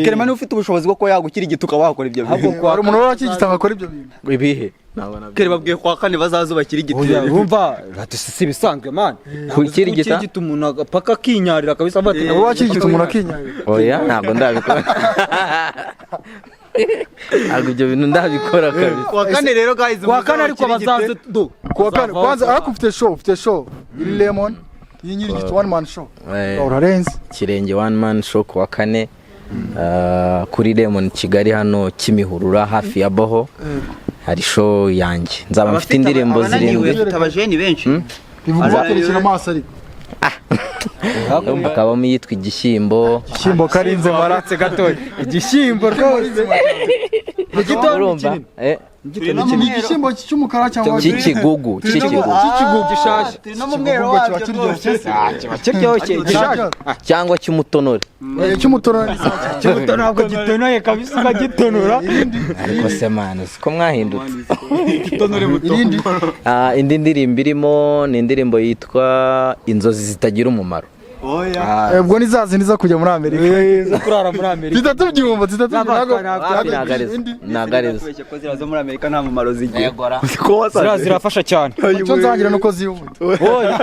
Kerema niba ufite ubushobozi bwo kuba yagukirigita ukaba wakora ibyo bintu. Hari umuntu wari wakigita ngo akore ibyo bintu? Ibihe? Kerema babwiye kwa kane bazaze bakirigite. Oya, urumva ati si ibisanzwe, man. Gukirigita? Gukirigita umuntu agapaka akinyarira kabisa, avuga ati Wowe wakigita umuntu akinyarira? Oya, ntabwo ndabikora, ntabwo ibyo bintu ndabikora kabisa. Kuwa kane rero, guys. Kuwa kane ariko bazaze do. Kuwa kane kwanza, ariko ufite show iri Lemon y'inyirigito, one man show. Urarenze. Kirenge one man show kuwa kane, kuri Lemon Kigali hano Kimihurura hafi ya Boho hari show yanjye, nzaba mfite indirimbo zirindwi. Bafite abajeni benshi. Bivuga uzaterekera amaso ariko. Hakabamo iyitwa Igishyimbo. Igishyimbo karinze mara. Maratse gatoya igishyimbo rwose. Urumva? Ni igishyimbo cy'umukara cyangwa Cy'ikigugu, cy'ikigugu. Cy'ikigugu. Gishaje. Turi no mu mwero Kiba wabyo kiryoshye. rwose. Kiba kiryoshye gishaje. Cyangwa cy'umutonore. Cy'umutonore ni sawa cyane. Kibuto ntabwo gitonoye kabisa, ukagitonora. Ariko se man, siko mwahindutse? Irindi? Ah, indi ndirimbo irimo ni indirimbo yitwa Inzozi Zitagira Umumaro. Oya. Ubwo ni za zindi zo kujya muri Amerika. Zo kurara muri Amerika. Tuhita tubyumva, tuhita tubyumva. Wapi, ntabwo arizo. Indi? Ntabwo arizo. Kubeshya ko ziriya zo muri Amerika nta mumaro zigira. Ziriya zirafasha cyane. Icyo nzangira nuko zihuta. Oya,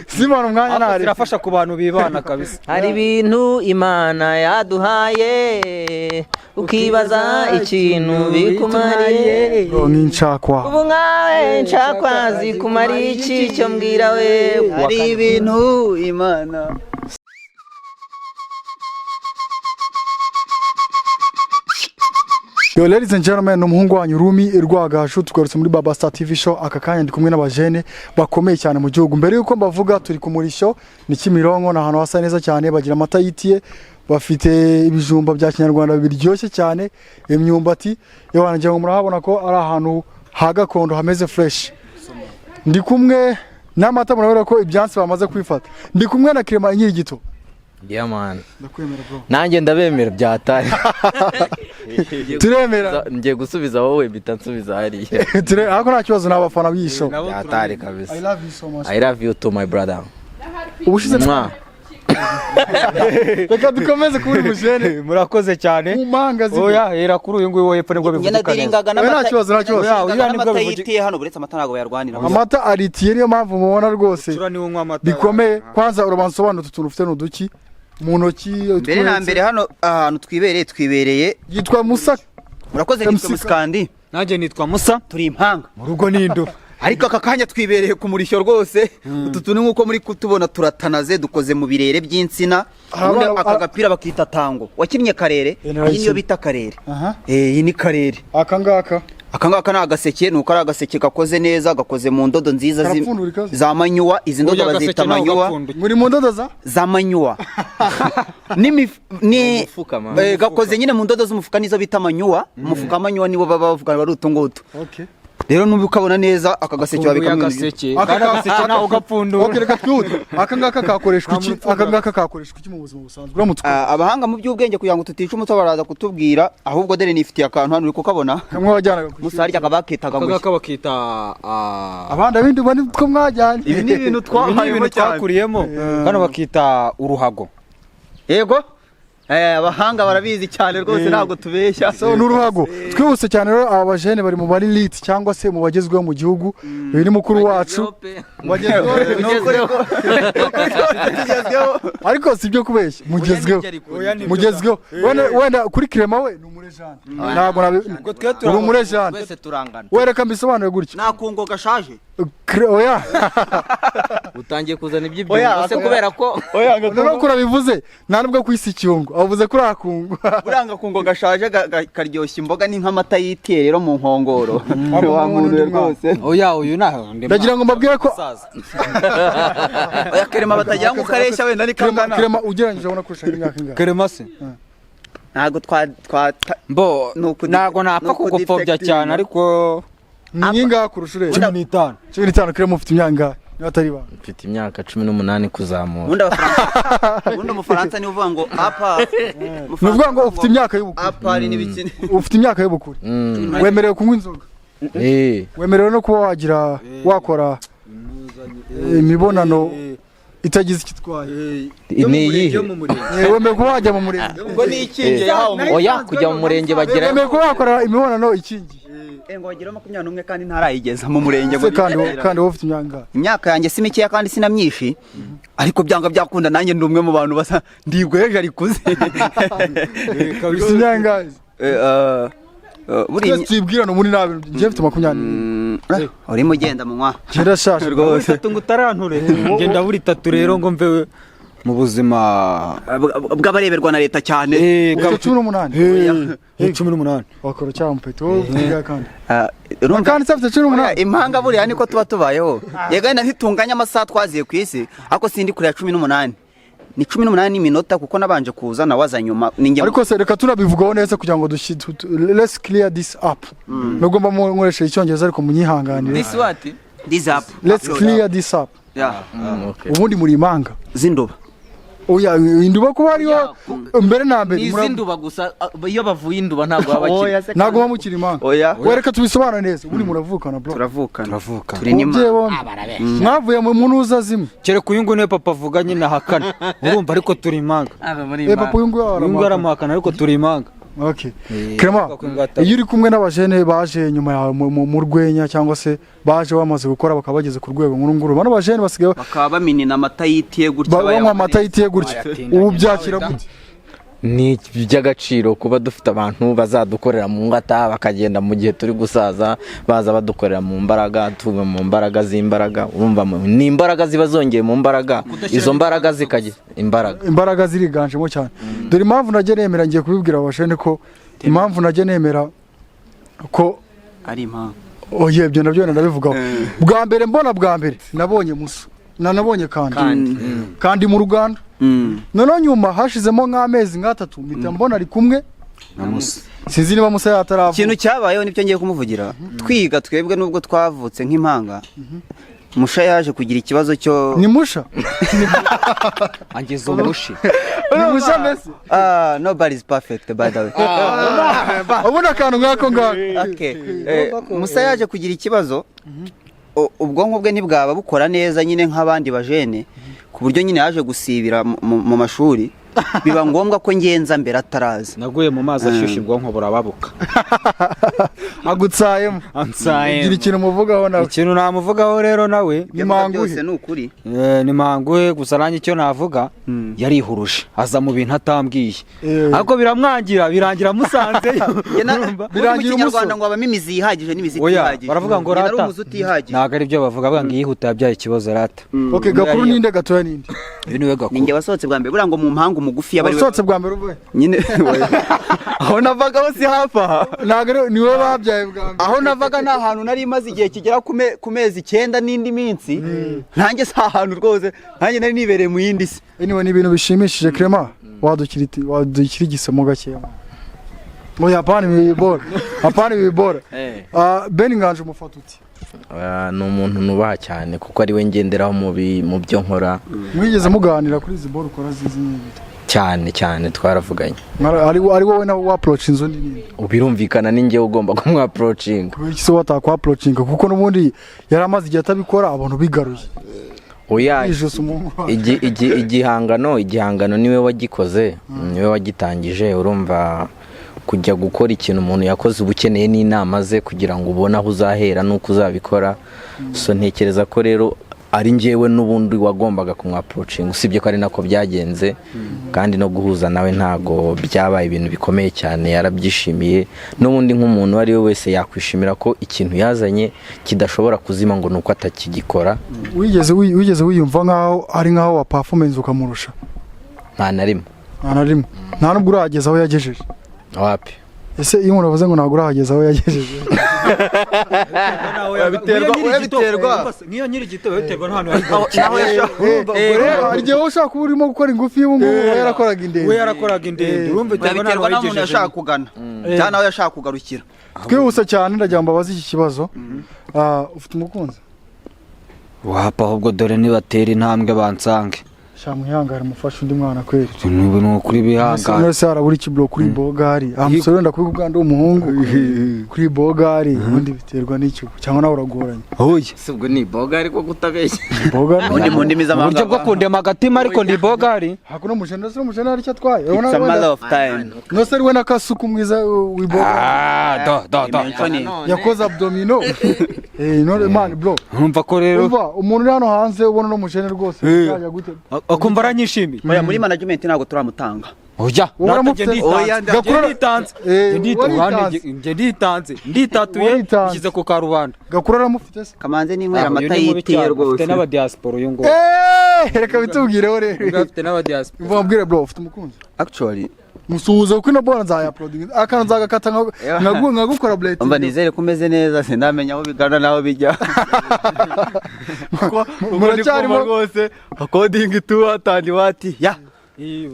Simana umwanya ariko ntari. zirafasha ku bantu bibana kabisa. Hari ibintu Imana yaduhaye ukibaza ikintu bikumariye. Nk'inshakwa. Ubu nkawe nshakwa zikumariye iki? Cyo mbwira we. Hari ibintu Imana. Yo, ladies and gentlemen, ni umuhungu wanyu Rumi Rwagashu, tugarutse muri Baba Star TV Show. Aka kanya ndi kumwe n'abajene bakomeye cyane mu gihugu. Mbere yuko mbavuga, turi ku Murishyo, ni Kimironko, ni ahantu hasa neza cyane, bagira amata yitiye, bafite ibijumba bya kinyarwanda biryoshye cyane, imyumbati. Yo ngira ngo murahabona ko ari ahantu ha gakondo hameze fresh. Ndi kumwe n'amata, murabona ko ibyansi bamaze kwifata. Ndi kumwe na Clement Inkirigito. Yeah, man. Ndakwemera, bro. Nanjye ndabemera byatari. Turemera. Ngiye gusubiza wowe, mpita nsubiza hariya. Ariko nta kibazo, ni abafana b'iyi show. Byatari kabisa. I love you so much. I love you too, my brother. Ubushize Mwa. reka dukomeze kuba uri mujene Murakoze cyane. mu mpanga zibwe. Oya, hera kuri uyu nguyu wo hepfo nibwo Njye bivuduka neza. nadiringaga Oya, nta n'amata. kibazo, nta kibazo. Oya, uriya nibwo N'amata yitiye hano, buretse amata ntabwo bayarwanira. Amata aritiye, niyo mpamvu mubona rwose Cura niwe unywa amata. bikomeye. Kwanza urabanza usobanura utu tuntu ufite n'uduki mu ntoki? Mbere na mbere, hano ahantu twibereye Yitwa Musa. Murakoze, MC. nitwa Musikandi. Nanjye nitwa Musa. Turi impanga. Mu rugo ni indobo. Ariko aka kanya twibereye ku murishyo rwose. Utu tuntu nk'uko muri kutubona turatanaze, dukoze mu birere by'insina. Ubundi aka gapira bakita tango. Wakinnye karere? Eh, narayikinnye. Iyi niyo bita karere. Aha. Eh, iyi ni karere. Aka ngaka? Aka ngaka ni agaseke, ni uko ari agaseke gakoze neza, gakoze mu ndodo nziza Karapfundurika se? za manyuwa. Izi ndodo Oya, bazita agaseke nawe manyuwa. ugapfunduye. Muri mu ndodo za Za manyuwa. Ni Umufuka, man. Eh, gakoze nyine mu ndodo z'umufuka, nizo bita manyuwa. Umufuka wa manyuwa niwo baba bavuga bari utu ngutu. Okay. Rero nuba ukabona neza aka gaseke Pfunduye wabikamo ibintu. agaseke. Aka Kandi agaseke nawe ugapfundura. Okay, reka twihute. Aka ngaka kakoreshwa Nta iki? muntu upfundura. Aka ngaka kakoreshwa iki mu buzima busanzwe uramutse Ah, abahanga mu by'ubwenge, kugira ngo tutica umuco, baraza kutubwira. Ahubwo dore nifitiye akantu hano, uri kukabona? Kamwe wajyanaga ku Musa, ishuri. harya akabakitaga Aka ngo ngaka bakita Abandi abindi ubona two mwajyanye. Ibi ni ibintu ibi ni twabayemo ibintu cyane. twakuriyemo. Kano bakita uruhago. Yego. Eh, abahanga barabizi cyane rwose, ntabwo tubeshya. So ni uruhago. Twihuse cyane rero, aba bajene bari mu bari lit cyangwa se mu bagezweho mu gihugu. Uyu ni mukuru wacu. Bagezweho. Tugezweho. Ariko si ibyo kubeshya, mugezweho, mugezweho. Wenda kuri Clement we ni umurejane, ntabwo twe uri umurejane. Twese turangana. We reka mbisobanure gutya. Nta kungo gashaje. Oya. Utangiye kuzana Oya, iby'ibyungo se kubera ko Noneho ko urabivuze, nta nubwo ku isi icyungo avuze kuri akungo. Buranga kungo gashaje karyoshya imboga, ni nk'amata yitiye rero mu nkongoro wa muntu we rwose. Oya, uyu naho Ndagira ngo mbabwire ko Oya Kerema, batagira ngo ukareshya wenda ni kangana. Clement, ugereranyije ubona kurusha imyaka ingahe? Kerema se? Ntabwo twa twa Mbo ntago napfa ni kugupfobya ukudetectinga. cyane, ariko Ni nk'ingahe kurusha urebye? 15. 15. Clement, ufite imyaka ingahe niba atari ibanga? Mfite imyaka 18 kuzamura. Ubundi abafaransa, ubundi umufaransa niwe uvuga ngo apa. Ni ukuvuga ngo ufite imyaka y'ubukure. Apari n'ibikini. Ufite imyaka y'ubukure. Wemerewe kunywa inzoga. Eh. Wemerewe no kuba wagira wakora imibonano. Itagize icyo itwaye. Ni iyihe? Wemewe kuba wajya mu murenge. Ubwo ni ikingiye yahawe umuntu. Oya, kujya mu murenge bagira Wemewe kuba wakora imibonano ikingiye. Ngo bageraho 21 kandi ntarayigeza mu murenge ngo Ese kandi wowe ufite imyaka ingahe? Imyaka yanjye si mikeya kandi si na myinshi, ariko byanga byakunda nanjye ndi umwe mu bantu basa ndigweje arikuze. Ufite imyaka ingahe? Buriya Twese tuyibwirane ubundi nta bintu. Njye mfite 22. Urimo ugenda munywa. Njye ndashaje. Rwose. Itatu ngo utaranture, ngenda buri itatu rero ngo mve mu buzima bw'abareberwa na leta cyane. Ufite 18? 18. Wakora cyangwa mupeti wowe ufite ingahe kandi? Ah, urumva Kandi se afite 18? Impanga buriya niko tuba tubayeho. Yego, wenda ntitunganye amasaha twaziye ku isi, ariko sindi kure ya 18, ni 18 n'iminota, kuko nabanje kuza nawe aza nyuma, ni njye. Ariko se reka tunabivugaho neza kugira ngo let's clear this up, nubwo mba nkoresheje icyongereza ariko munyihanganire. This what? This up. Let's clear this up. Yeah. Okay. Ubundi muri impanga z'induba. Oya, induba kuba hariho mbere na mbere Ni iz'induba gusa, iyo bavuye induba ntabwo baba bakiri. Ntabwo muba mukiri impanga. Oya. We, reka tubisobanure neza, ubundi muravukana, bro? Turavukana. Turavukana. Turi n'imana. Umubyeyi bombi mwavuye mu munuza zimwe? Kereka uyu nguyu niwe papa avuga nyine ahakana, urumva, ariko turi impanga. Aba muri Eh, papa uyu nguyu Uyu nguyu aramuhakana. aramuhakana, ariko turi impanga. Okay. Clement, Kuko ingata- iyo uri kumwe n'abajene baje nyuma yawe mu rwenya cyangwa se baje bamaze gukora bakaba bageze ku rwego nkuru nguru, bano bajene basigaye Bakaba baminina amata yitiye gutya. Banywa amata yitiye gutya, ubu byakira gute? Ni iby'agaciro kuba dufite abantu bazadukorera mu ngata, bakagenda mu gihe turi gusaza, baza badukorera mu mbaraga, tuva mu mbaraga z'imbaraga. Urumva ni imbaraga ziba zongeye mu mbaraga, izo mbaraga zikagira imbaraga. Imbaraga ziriganjemo cyane. Dore impamvu najya nemera, ngiye kubibwira abajene ko impamvu najya nemera ko ari impamvu. Oye, ibyo nabyo wenda ndabivugaho. Bwa mbere mbona, bwa mbere nabonye Musa nabonye kandi mu ruganda. Noneho nyuma hashizemo nk'amezi nk'atatu mpita mbona ari kumwe Na Musa. Sinzi niba Musa yataravuka. Ikintu cyabayeho nibyo ngiye kumuvugira. Twiga twebwe, nubwo twavutse nk'impanga, Musha yaje kugira ikibazo cyo Ni Musha? Angeza umushi. Ni Musha mbese? Ah, nobody is perfect, by the way. Ubundi akantu nk'ako ngako. Okay. Musa yaje kugira ikibazo, ubwonko bwe ntibwaba bukora neza nyine nk'abandi bajene, ku buryo nyine yaje gusibira mu mashuri, biba ngombwa ko ngenza mbere ataraza. Naguye mu mazi ashyushye, ubwonko burababuka. Agutsayemo. Ansayemo. Gira ikintu umuvugaho nawe. Ikintu namuvugaho rero nawe Ni manguhe. Byose ni ukuri. Ni manguhe gusa. Nanjye icyo navuga, yarihuruje aza mu bintu atambwiye, ariko biramwangira, birangira amusanzeyo. Njye Urumva? ubundi mu Birangira Kinyarwanda umusore. ngo habamo imizi yihagije n'imizi Oya, itihagije. baravuga ngo Njye nari rata. umuzi utihagije. Ntabwo ari byo bavuga, bavuga ngo iyihuta yabyaye ikibazo rata. Okay, gakuru ninde, gatoya ninde? Uyu niwe gakuru. Ninjye wasohotse bwa mbere. Buriya ngo mu mpanga umugufi yaba ari we. Wasohotse bwa mbere uvuye? Nyine aho navaga ho si hafi aha. Ntabwo ari niwe babyaye bwa mbere. Aho navaga ni ahantu nari maze igihe kigera ku mezi 9 n'indi minsi. Nanjye si ahantu rwose, nanjye nari nibereye mu yindi si. Anyway, ni ibintu bishimishije. Clement, wadukira igisemo gakeya? Oya, hapana ibi bibora, hapana ibi bibora. Ah, Ben Nganji umufata uti? Ah, ni umuntu nubaha cyane kuko ari we ngenderaho mu byo nkora. Mwigeze muganira kuri izi boro ukora zizi nyine? Cyane cyane, twaravuganye. Ari wowe nawe wa approach inzu nini? Birumvikana, ni njyewe ugomba kumwapproachinga. Kubera iki se watakwa approachinga? Kuko n'ubundi yari amaze igihe atabikora, abantu bigaruye. Oya. Ijosi umuhungu wawe. Igihangano niwe wagikoze, niwe wagitangije. Urumva kujya gukora ikintu umuntu yakoze uba ukeneye n'inama ze kugira ngo ubone aho uzahera n'uko uzabikora. So ntekereza ko rero ari njyewe n'ubundi wagombaga kumwapproachinga, usibye ko ari nako byagenze. Kandi no guhuza nawe ntago byabaye ibintu bikomeye cyane, yarabyishimiye n'ubundi. Nk'umuntu uwo ari we wese yakwishimira ko ikintu yazanye kidashobora kuzima ngo ni uko atakigikora. Wigeze wiyumva nkaho ari nkaho wa performance ukamurusha? Nta na rimwe. Nta na rimwe? Nta nubwo urahageza aho yagejeje? Wapi. Ese iyo umuntu avuze ngo ntabwo urahageza aho yagejeje? Biterwa. Nk'iyo nyiri igito biterwa n'ahantu Naho Rero hari igihe wowe ushobora kuba urimo gukora ingufi y'ubu ngubu, we yarakoraga indende. We yarakoraga indende, urumva, biterwa n'ahantu biterwa n'aho umuntu wayigejeje. yashaka kugana cyangwa nawe yashaka kugarukira. Twihuse cyane, ndagira ngo mbabaze iki kibazo. Ah, ufite umukunzi? Wapa, ahubwo dore nibatera intambwe bansange. Sha, mwihangane mufashe undi mwana kweri. Ni ukuri, bihangane. None se harabura iki, bro, kuri bogari? Ah, musore, wenda kubikubwira ndi umuhungu kuri bogari, ubundi biterwa n'icyo, cyangwa nawe uragoranye? Oya. Si ubwo ni boga ariko kutabeshya. Bogari. Ubundi mu ndimi Mu z'amahanga buryo bwo kundema agatima, ariko ndi bogari. Hakuno mujene se, mujene hari icyo atwaye? It's a matter of time. No se we na Kasuku mwiza wibogari. Ah, do do do. Mention. Yakoze abdomino, eh, none man, bro. Urumva ko rero Umva, umuntu uri hano hanze ubona no mujene rwose yajya gute? Akumva aranyishimiye. Oya, muri management ntabwo turamutanga. Oya. Wowe uramufite? Oya, Njye nditanze. Eh, Njye waritanze. Njye nditanze, nditatuye. Waritanze. Nshyize ku karubanda. Gakuru aramufite se? Kamanze n'inywera Ah, uyu amata ni mubi yitiye cyane, rwose. afite n'abadiaspora uyu nguyu. Eh, reka bitubwireho rero. Afite n'abadiaspora. Umva mbwire, bro, ufite umukunzi? Actually, Musuhuza, kuko ino bora nzaya-uploadinga, akantu nzagakata nkagukora blade. Umva, nizere ko umeze neza, sindamenya aho bigana n'aho bijya. Muracyarimo? Rwose according to what and what, ya.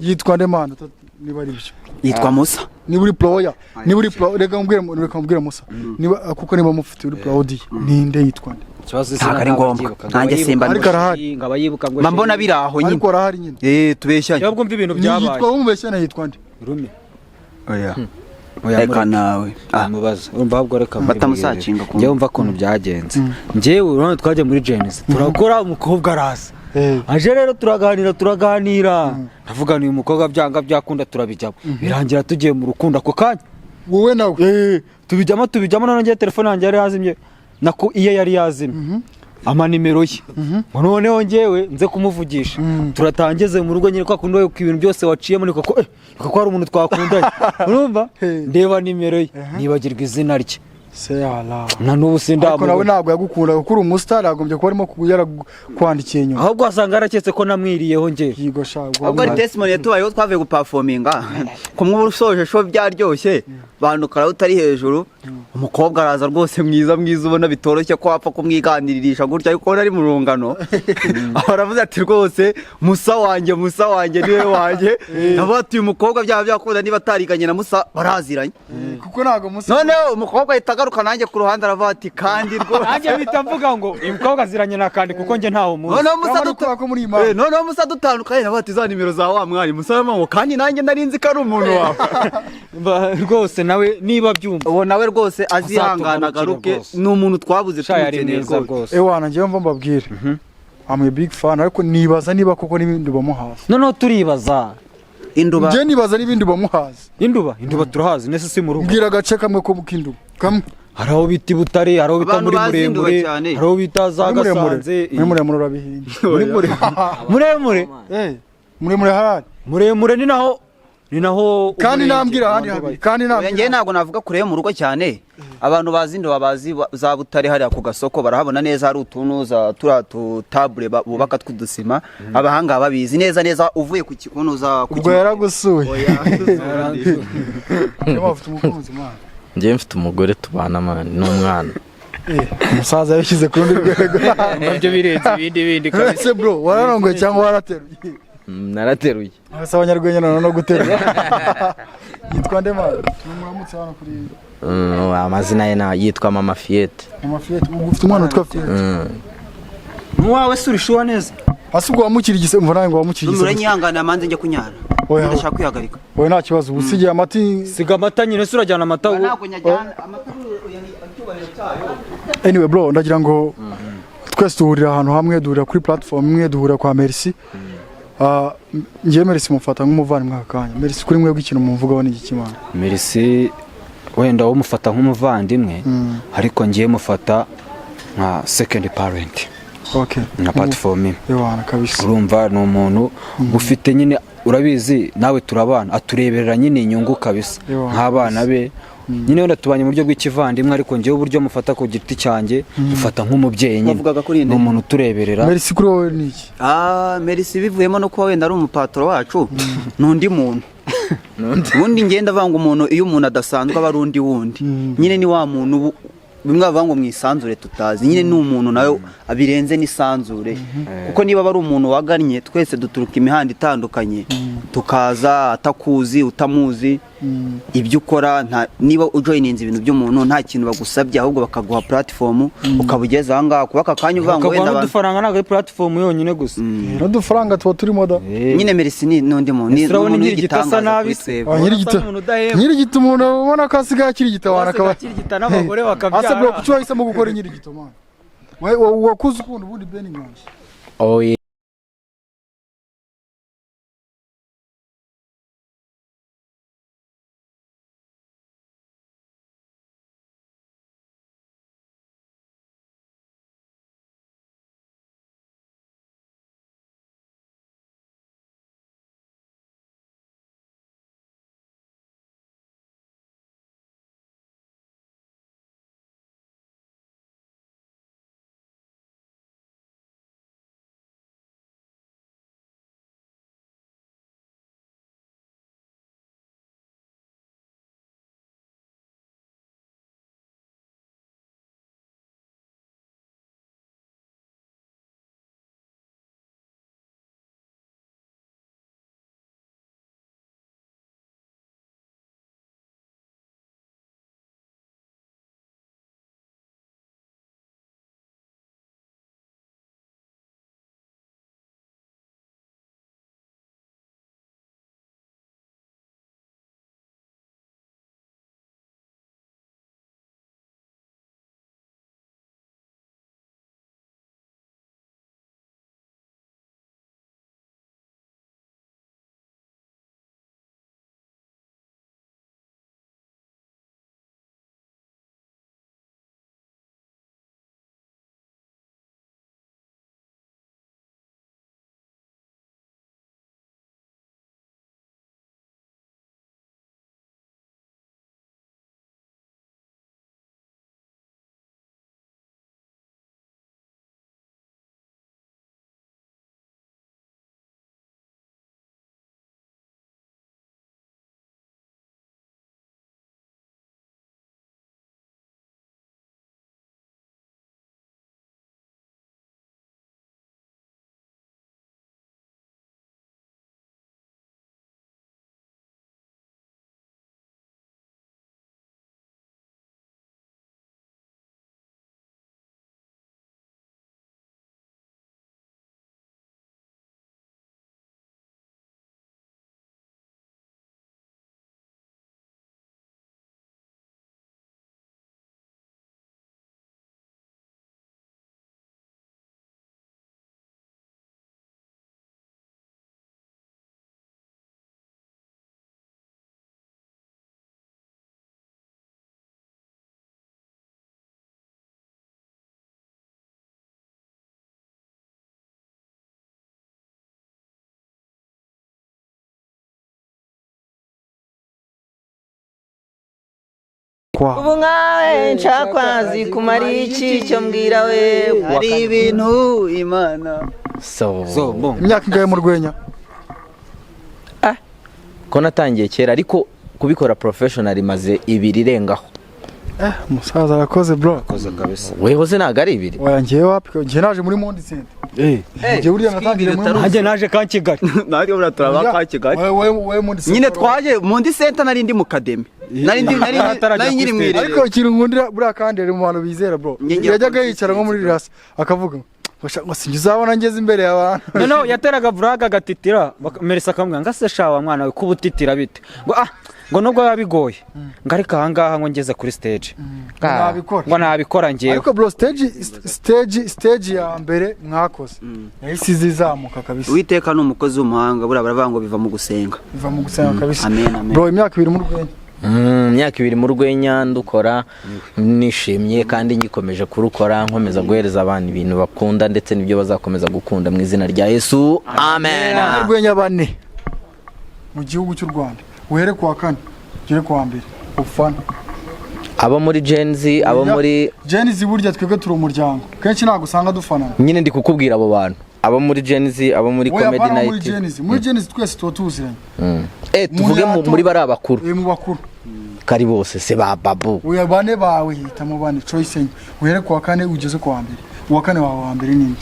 Yitwa nde, man, niba ari byo? Yitwa Musa. Niba uri pro, niba uri pro, reka mbwire Musa, niba kuko niba mufite uri proud, ninde, yitwa nde? Ikibazo Ntabwo ari ngombwa. Nanjye simba. Ariko arahari. Ngaba yibuka ngo Mba mbona biri aho nyine. Ariko arahari nyine. Eh, tubeshyanye. Nubwo mva ibintu Ni byabaye. yitwa wumubeshye, yitwa nde? Rumi. Oya. Oya, Reka mureke. nawe, ah. Mubaza, urumva, ahubwo reka Batamusacinga ku- Njyewe wumva ukuntu byagenze. Njyewe urabona twajya muri Genesis, turakora, umukobwa araza. Aje rero turaganira, turaganira, ndavuga ni uyu mukobwa byanga byakunda turabijyamo, birangira tugiye mu rukundo ako kanya. Wowe nawe? Eh, tubijyamo, tubijyamo. Noneho njyewe telefone yanjye yari yazimye, nako iye yari yazimye, ama nimero ye, ngo noneho njyewe nze kumuvugisha. Turatangeze mu rugo nyine, kwa kundi wowe ibintu byose waciyemo, niko ko niko ko hari umuntu twakundanye, urumva? Hey. Ndeba nimero ye, nibagirwa izina rye. Se ala. Na n'ubu Ariko nawe sindamubona. ntabwo yagukunda, kuko uri umusitari, yagombye kuba arimo yarakwandikiye inyuma. Ahubwo wasanga yaraketse ko namwiriyeho njyewe. Yigo sha. Ahubwo ari testimony yatubayeho, twavuye guperforminga kumwe, uba usoje show byaryoshye, bandukara utari hejuru, umukobwa araza rwose mwiza mwiza, ubona bitoroshye ko wapfa kumwiganiririsha gutya, ariko ubona ari mu rungano. Aravuze ati: "Rwose Musa wanjye, Musa wanjye, niwe wanjye." Ndavuga ati: "Uyu mukobwa byaba byakunda, niba atariganye na Musa baraziranye." Kuko ntabwo Musa Noneho umukobwa ahita agaruka nanjye ku ruhande, aravuga ati: "Kandi rwose." Nanjye mpita mvuga ngo uyu mukobwa aziranye na kandi, kuko njye ntawe muzi. Noneho Musa Urabona ko muri iyi mpamvu. Eh, noneho Musa dutandukanye nawe ati: "Za nimero za wa mwari." Musa aravuga ngo: "Kandi nanjye nari nzi ko ari umuntu wawe." Rwose nawe niba byumva, Uwo nawe rwose azihangana azatugarukire agaruke. Rwose. Ni umuntu twabuze, Sha, yari tumukeneye mwiza rwose. rwose. Ewana, njyewe mva mbabwire, I'm a big fan, ariko nibaza niba koko n'ibindi bamuhaza. Noneho turibaza. Induba. Njye nibaza n'ibindi bamuhaza. Induba, Induba turahazi nese si mu rugo? Mbwira agace kamwe ko k'Induba kamwe. Hari aho bita i Butare, hari aho bita Abantu muri bazi Induba Muremure, cyane. hari aho bita za Muri Muremure. Gasanze. Muri Muremure urabihinda. Muri Muremure, Muremure. Eh, Muremure harari. Muremure ni naho Kandi umurenge nambwira ahandi wa habiri kandi Oya, nambwira. njyewe ntabwo navuga kure yo mu rugo cyane. Abantu bazi Induba bazi za Butare hariya ku gasoko, barahabona neza, hari utuntu za turiya tutabure bubaka tw'udusima, abahanga babizi neza neza, uvuye ku kikunuza ku Ubwo yaragusuye. Niba ufite umukunzi, mwana? Njyewe mfite umugore tubana, man, n'umwana. Eh, umusaza yabishyize ku rundi rwego. Nabyo birenze ibindi bindi kabisa. Ese bro, wararongoye cyangwa warateruye? Narateruye. Ese abanyarwenya noneho no guterura. Yitwa nde, man? Muramutse hano kuri Amazina ye yitwa Mama Fiyete. Mama Fiyete. Ubwo ufite umwana witwa Fiyete? N'uwawe se urishuwa neza? Ase ubwo wamukirigise, umva nawe ngo wamukirigise. Uranyihangana manze njye kunyara. Oya. Ndashaka kwihagarika. Oya, nta kibazo, ubu usigiye amati. Siga amata nyine se, urajyana amata ubu? Ntabwo nyajyana amata, icyubahiro cyayo. Anyway bro, ndagira ngo twese duhurira ahantu hamwe, duhurira kuri platform imwe, duhurira kwa Merci. Ah, njyewe Merci mufata nk'umuvandimwe aka kanya. Merci kuri mwebwe, ikintu mumvugaho ni iki, Imana? Merci wenda wo mufata nk'umuvandimwe, ariko ngiye mufata nka second parent, nka platform imwe. Ewana kabisa. Urumva ni umuntu ufite nyine, urabizi nawe turabana, atureberera nyine inyungu kabisa Ewa. nk'abana be nyine. Wenda tubanye mu buryo bw'ikivandimwe, ariko ngewe uburyo mufata ku giti cyanjye, mufata nk'umubyeyi nyine. Wavugaga kuri nde? Ni umuntu utureberera. Merci kuri wowe ni iki? Ah, Merci bivuyemo no kuba wenda ari umupatro wacu, ni undi muntu. Ubundi ngenda avanga umuntu, iyo umuntu adasanzwe aba ari undi wundi. Nyine ni wa muntu Bimwe bavuga ngo mu isanzure tutazi, nyine ni umuntu nawe abirenze n'isanzure, kuko niba ari umuntu wagannye, twese duturuka imihanda itandukanye, tukaza atakuzi, utamuzi, ibyo ukora niba ujoyininze ibintu by'umuntu, nta kintu bagusabye, ahubwo bakaguha platform ukaba ugeze aha ngaha, kuba aka kanya uvuga ngo Bakaguha wenda abantu n'udufaranga, ntabwo ari platform yonyine gusa. N'udufaranga tuba turimo da. Nyine Merci ni n'undi muntu, ni Ese urabona umuntu inkirigito asa w'igitangaza nabi kuri se? twebwe. Ah, nyirigito. Urasa n'umuntu udahembwa. Nyirigito, umuntu ubona ko asigaye akirigita abantu akaba Akirigita n'abagore bakabyara. Ase bro, kuki wahisemo gukora inyirigito, man? Wakuze ukunda ubundi Ben Nganji? Oh, yeah. Kwa Ubu nkawe nshakwazi kumara iki cyo mbwira we? Hari ibintu Imana So, So bon. Imyaka ingahe mu rwenya? Ko natangiye kera, ariko kubikora professional maze 2 irengaho. Eh, umusaza arakoze, bro. Koze kabisa. Weho se ntabwo ari 2? Oya, njyewe wapi, njye naje muri Monde Center. Njye buriya natangiriye muri Monde. Nanjye naje ka Kigali. Natwe buriya turaba ka Kigali. Wewe Monde Center. Nyine twaje Mundi Center, nari ndi mu kademi, nari ndi nari Atarajya nari nkiri kuri mu stage. irerero. Ariko ikintu nkundira buriya, kandi ari mu bantu bizera, bro. Ngira Yajyaga yicara nko muri rasi akavuga ngo sinjye uzabona ngeze imbere y'abantu. Noneho yateraga buraga agatitira, Merisi akamubwira ngo: "Ase sha wa mwana we, kuba utitira bite?" Ngo: "Ah," ngo, "nubwo biba bigoye," ngo, "ariko ahangaha," ngo, "ngeze kuri stage," Ngo nabikora. Ngo nabikora ngewe. Ariko bro, stage ya mbere mwakoze yahise izamuka kabisa. Uwiteka ni umukozi w'umuhanga, buriya baravuga ngo biva mu gusenga. Biva mu gusenga kabisa. Amen, amen. Bro, imyaka 2 mu rwenya. Imyaka 2 mu rwenya ndukora nishimye, kandi ngikomeje kurukora, nkomeza guhereza abantu ibintu bakunda ndetse n'ibyo bazakomeza gukunda mu izina rya Yesu, amen. Abanyarwenya bane mu gihugu cy'u Rwanda, uhere ku wa kane ugere ku wa mbere ufana. Abo muri Gen Z, abo muri Gen Z, burya twebwe turi umuryango, kenshi ntabwo usanga dufanana. Nyine ndi kukubwira abo bantu, abo muri Gen Z, abo muri Oya, Comedy apana muri Night. Gen Z, muri Gen Z twese tuba tuziranye. Tuvuge muri bariya bakuru. Mu bakuru. Ko ari bose se ba Babu? Oya, bane bawe, hitamo bane, choice enye, uhere ku wa kane ugeze ku wa mbere. Uwa kane wawe wa mbere ninde?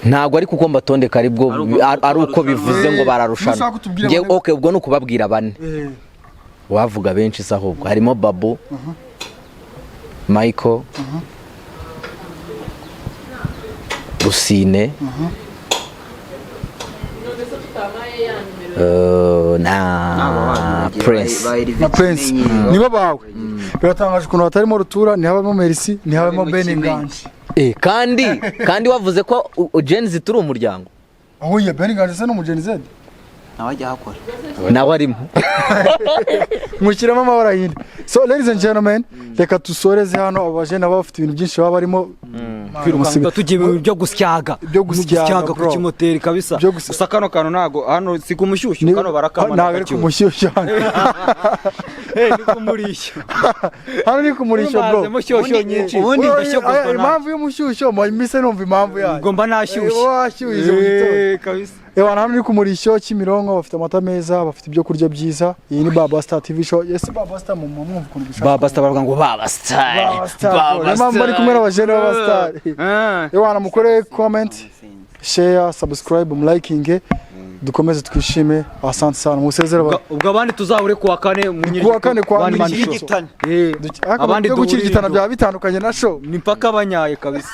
Ntabwo ari kuko mbatondeka, ari bwo Ari uko- ari uko bivuze ngo bararushanwa. Nushaka utubwire Njye- bane. Okay, ubwo ni ukubabwira bane. Wavuga benshi se? Ahubwo harimo Babu, Michael, Rusine, na Prince. Na Prince, nibo bawe. Biratangaje ukuntu hatarimo Rutura, ntihabamo Merci, ntihabamo Habamo Ben Kimenyi. Nganji. Kandi wavuze ko Gen Z turi umuryango. Aho ya Ben Nganji se ni umu Gen Z? Nawe ajya ahakora. Nawe arimo. Mushyiramo amabara yindi. So ladies and gentlemen, reka dusoreze hano. Abo bajene baba bafite ibintu byinshi baba barimo. Kwirukanka tugiye mu bintu byo gusyaga. Byo gusyaga, ku bro. kimoteri kabisa. Gusa kano kantu ntago hano si ku mushyushyu, kano barakama. Ntabwo ari ku mushyushyu hano. Eh, ni ku murishyo. Hano ni ku murishyo, bro. Mazemo shyushyu nyinshi. Ubundi Oya, ndashyogozwa aya, nabi. Impamvu y'umushyushyo mpise numva impamvu yayo. Ubwo mba nashyushye. Eh, washyushye mu gitondo. Eh, kabisa. Ewa, hano ni ku murishyo Kimironko, bafite amata meza, bafite ibyo kurya byiza. Iyi ni Baba Star TV Show. Yes, Baba Star, mu mwumva ukuntu bishaka. Baba Star, baravuga ngo Baba Star. Baba Star, bro. Niyo mpamvu bari kumwe n'abajene b'aba star. Ewa, mukore comment, share, subscribe, mulikinge, dukomeze twishime. Asante sana, musezere. Ubwo abandi tuzahure kuwa kane mu Kuwa kane kwa One Man Show. Nyirigito. Abandi Abandi duhurire gukirigitana byaba bitandukanye na show. Ni mpaka banyaye kabisa.